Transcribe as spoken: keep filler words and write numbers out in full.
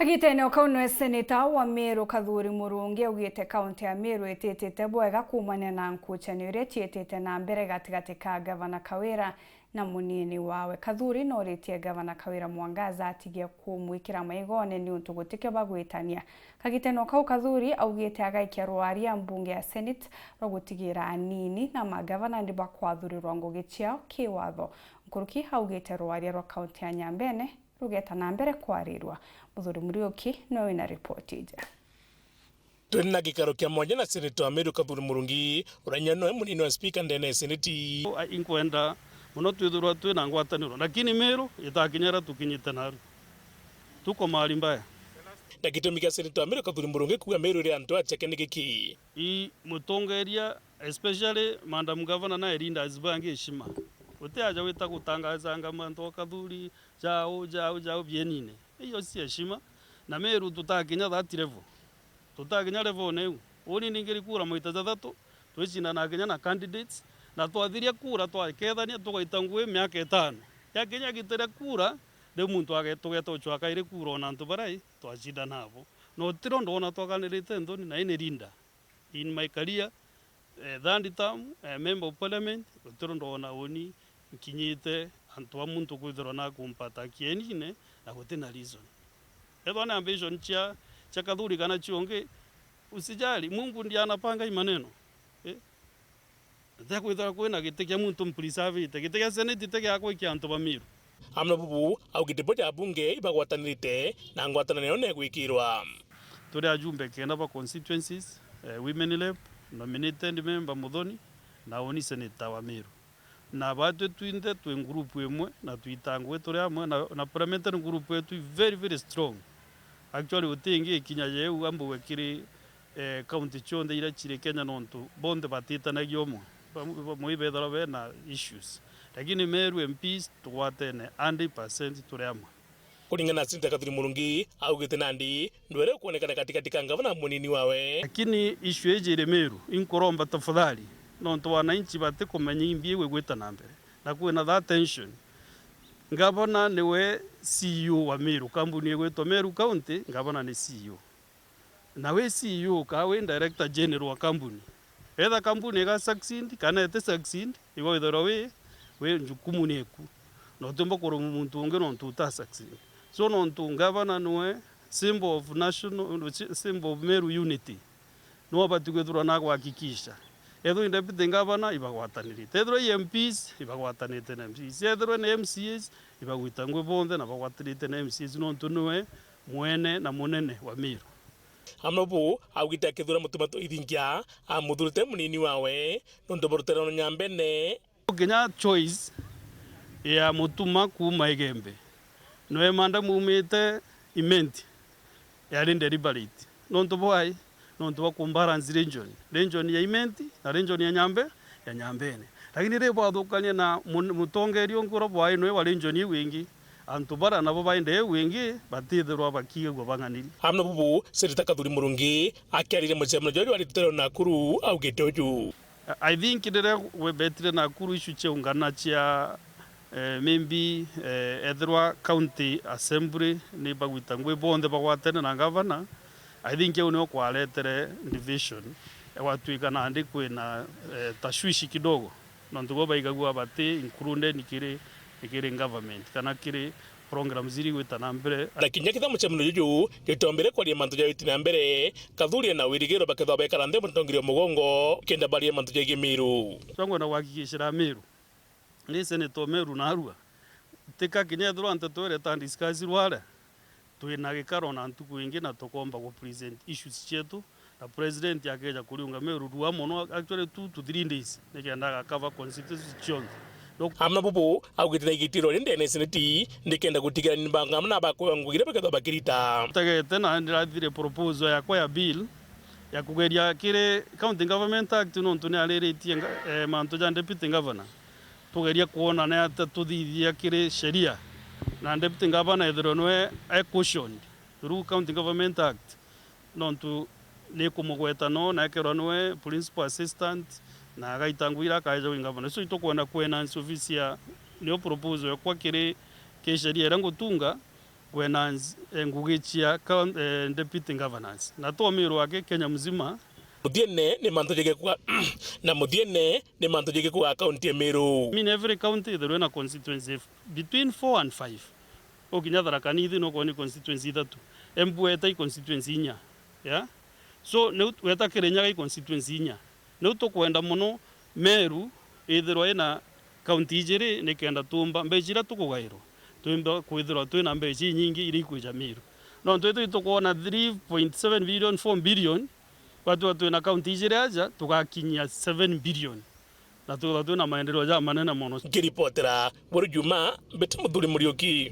Gitene o kau nwe seneta wa Meru Kathuri Murungi augite kaunti ya Meru ititite bwega kuumania na nkuchanio iria ciitite na mbere gatigati ka Gavana Kawira na munini wawe. Kathuri noritie Gavana Kawira Mwangaza atigie kumwikira maigone niuntu gutikio bagwitania. Kagitene o kau Kathuri augite agaikia rwaria mbunge ya Senate rwa gutigira anini na magavana ni bakwathurirwa ngugi ciao kiwatho. Nkuruki augite rwaria rwa kaunti ya Nyambene rugeta na mbere kwarirwa. Muthuri Muriuki niwe wina ripoti iji. Twina gikaro kia mwanya na seneta wa Meru Kathuri Murungi, uria noe munini wa spika ndene ya seneti. Inkwenda mono twithirwa twina ngwataniro, lakini Meru itakinyara tukinyite naru. Tuko mahali mbaya. Na gitumi kia seneta wa Meru Kathuri Murungi kuuga Meru iri antu acheke ni giki? I mutongeria, especially Madam Governor na leaders bangi heshima. Uti aja wita gutangazanga mantu o Kathuri, jau, jau, jau, bienine. Hiyo si heshima. Na Meru tutakinya that level. Tutakinya level-une iu. Uni ningiri kura maita jathatu, twicindana kinya na candidates, na twathiria kura twakethania tugaita ngui miaka itano. Yakinya giti ria kura, riu muntu age-, tugeta ucwa kairi kura ona antu baria twacindana abo. Na utiro ndona twakanirite nthoni na any leader in my career, eh, third term, eh, member of parliament, gutiro ndona uni nkinyite antu a muntu kwithirwa na kumpata kienine na guti na reason. Ethwa ni ambition cia, cia Kathuri kana ciongi, usijali, Mungu ndiye anapanga hii maneno. Eh? Ntekwithirwa kwina giti kia muntu mpreservite. Giti kia senate ti giakwa, i kia antu ba Meru. Amwe bubu augite bo ja bunge ibagwatanirite na ngwatanano negwikirwa. Turi ajumbe kenda ba constituencies, eh, women rep, nominated member Muthoni, na uni senator wa Meru. Na batwi twinthe twi group imwe na twita ngui turi amwe na, na parliamentary group yetu i very, very strong. Actually, guti ingi ikinya yeu ambuge kiri, eh, county cionthe iria ciri Kenya nontu bonthe batitanagia umwe. Bamwe, bamwe ibethagirwa bena issues. Lakini Meru M Ps tugwatene hundred percent turi amwe. Kuringana na Seneta Kathuri Murungi, augite nandi ndwere ukwonekana katikati ka ngavana na munini wawe. Lakini issue iji iri Meru, inkuromba tafadhali, nontu wananchi batikumenya imbi igwita na mbere, na kwina that tension. Ngavana niwe C E O wa Meru, kambuni igwitwa Meru County, ngavana ni C E O. Na wi C E O kaa wi director general wa kambuni. Either kambuni iga succeed kana iti succeed, igo withirwa wi, wi njukumu ni eku. Na utiumba kuruma muntu ungi nontu uta succeed. So nontu ngavana niwe symbol of national, symbol of Meru unity. Niwe ubati kwithirwa na gwakikisha. Ethirwa i deputy governor, ibagwatanirite. Ethirwa i M Ps, ibagwatanite na M Ps. Ethirwa ni M C As, ibagwita ngui bonthe na bagwatanite na M C As, nontu niwe mwene na munene wa Meru. Amwe bu augite akithura Mutuma Toithingia, amuthurite munini wawe, nontu barutanirwa Nyambene. Kinya choice ya Mutuma kuuma Igembe, niwe madam umite Imenti yari deliberate. Nontu bwai? Nontu bwa kumbalance region. Region ya Imenti na region ya Nyambe, ya Nyambene. Lakini riria bwathukania na mu-, mutongeria ungi uria bwai niwe wa region iu ingi, antu baria nabo baende iu ingi batithirwa bakiigagua bang'aniri. Amwe bubu, Seneta Kathuri Murungi akiariria mucemanio juria jwari tutere Nakuru augite uju. I think riria we-, betire Nakuru issue ciaungana cia, eh, maybe, eh, ethirwa county assembly ni bagwita ngui bonthe bagwatene na governor, I think au nio kwaretere division, gwatwika nandi kwina, eh, tashwishi kidogo, nontu bo baigagua bati included kiri, kiri government kana kiri programs iri gwita na mbere. Na kinya kethira mucemanio juju jutiombire kwaria mantu ja witi na mbere, Kathuri ena wirigiro bakethirwa bekara nthi mutongeria mugongo kenda barie mantu jegii Meru. So ngwenda kuhakikishira Meru, ni senator o Meru narua, tika kinya ethirwa nteto ireta discuss rware, twina gikaro na ntuku ingi na tukomba ku present issues cietu, na president akeja kuriunga Meru rua mono, actually two to three days, nikenda agakava constituency cionthe. No- Amwe bubu augite na igitiro ri ndene seneti, nikenda gutigira ni banga amwe na bakwa ngugi iria bakethirwa bakirita. Tegete na ndirathire proposal yakwa ya bill ya kugeria kiri County Government Act, nontu ni ariritie nga-, eh, mantu ja deputy governor. Tugeria kwona ni atia tuthithia kiri sheria, na deputy governor ethirwe niwe e cautioned through County Government Act, nontu ni kumugweta no na ekerwa niwe principal assistant na agaita ngui iria akaeja wi governor. So itukwenda ku enhance office ya, niyo proposal yakwa kiri, kiri sheria iria ngutunga, Governance, eh, ngugi cia coun-, eh, deputy governance. Na to Meru aki, Kenya mzima. Muthiene ni mantu jegekwa na muthiene ni mantu jegekwa kaunti ya Meru. I mean, every county ithirwe na constituency between four and five. Ukinya Tharaka Nithi nukwona ni constituency ithatu. Embu eta i constituency inya. Yeah? So, niu weta Kirinyaga i constituency inya. Niu tukwenda mono Meru ithirwa ina kaunti ijiri nikenda tuumba mbeca iria tukugairwa, twimba kwithirwa twina mbeca inyingi iria ikwija Meru. Nontu itwi tukwona three point seven billion, four billion, kwathiwa twina kaunti ijiri aja tugakinyia seven billion, na twithirwa twina maendeleo jamanene mono. Nkiripotera Weru Juma, mbita Muthuri Muriuki.